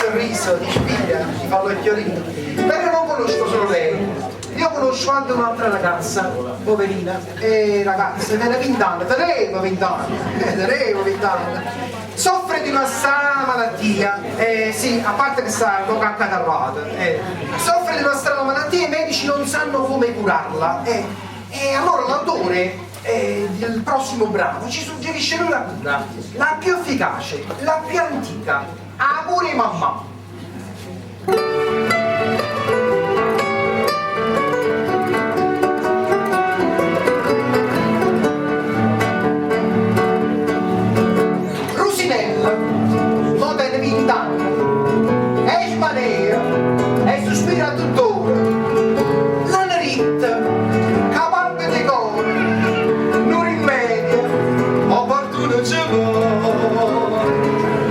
sorriso, ti ispira, ti fa l'occhiolino. Però io non conosco solo lei, io conosco anche un'altra ragazza, poverina, e ragazza, tiene 20 anni, teneva 20 anni, teneva 20 anni. Soffre di una strana malattia, sì, a parte che sta un poco accatarrata, soffre di una strana malattia e i medici non sanno come curarla. E allora l'autore del prossimo brano ci suggerisce lui la cura, la più efficace, la più antica, 'a cura 'e mammà. Rusinella, mo tene vint'anne, e smanea e suspira tuttora. L'hanno ditto ca palpete 'e core, nu rimmedio opportuno ce vo'.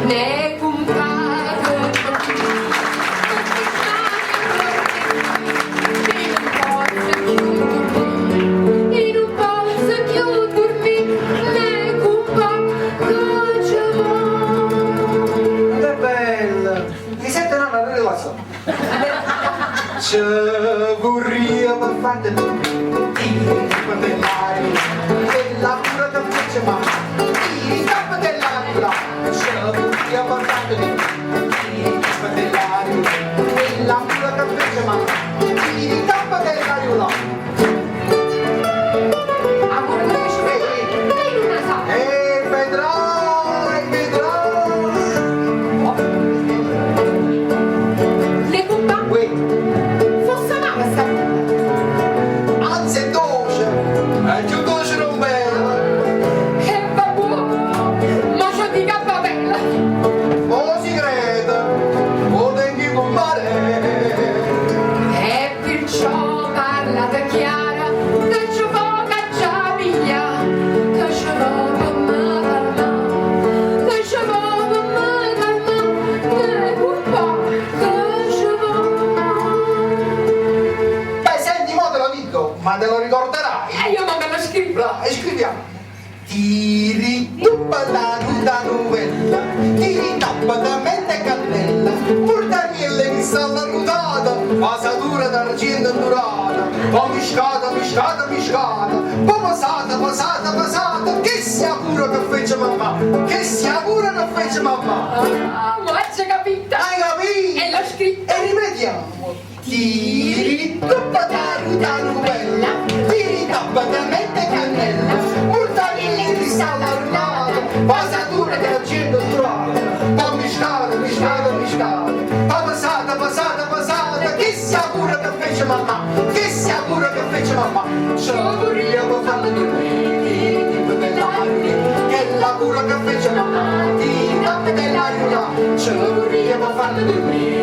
Neh cumpà che I' nun pozzo cchiù durmì, I' nun pozzo cchiù durmì, neh cumpà che ce vo'. Quanto è bella! Mi sento una relazione. Ce vurria per farti dormire, la cura che fece mamma, tiri tappa dell'aria, ce vurria per farti dormire, tiri dell'aria, la cura che fece mamma, tiri tappa dell'aria. 'A cura che fece mammà, io nun 'a saccio. E vedrai, vedrai. Neh cumpà, Uè, fosse amara sta cura. Anzi è doce, è più doce non bella. E vabbuò, mo c' 'o dico a Papele. O si crede, o tengo compare. E perciò parlate chiaro, che ce vo' ch'aggia piglià, che ce vo' pe' me calmà, che ce vo' pe' me calmà, neh cumpà, che ce vo'. Beh, senti, mo te lo dico, ma te lo ricorderai? E io mo me lo scrivo. Bravo, e scriviamo. Tiri tuppa la ruta novella, tiri tappa da mente cannella, portarielle che sta alla rutata, vasatura d'argento dorata, poi miscata, miscata, miscata, poi passata, passata, passata, che sia cura che fece mamma, che sia cura che fece mamma. Ah, mo aggio capito. Hai capito? E l'ho scritto. E ripetiamo. Tiri tuppa da ruta novella, tiri tappa da mente cannella, mortadella di salarnata, vasatura d'argento dorata, poi miscata, miscata, miscata, poi passata, passata, passata, che sia cura che fece mamma, che sia cura che fece mamma, ce vorria per farla dormire, che la cura che fece mamma, ti tappa dell'aria, ce vorria per farla dormire.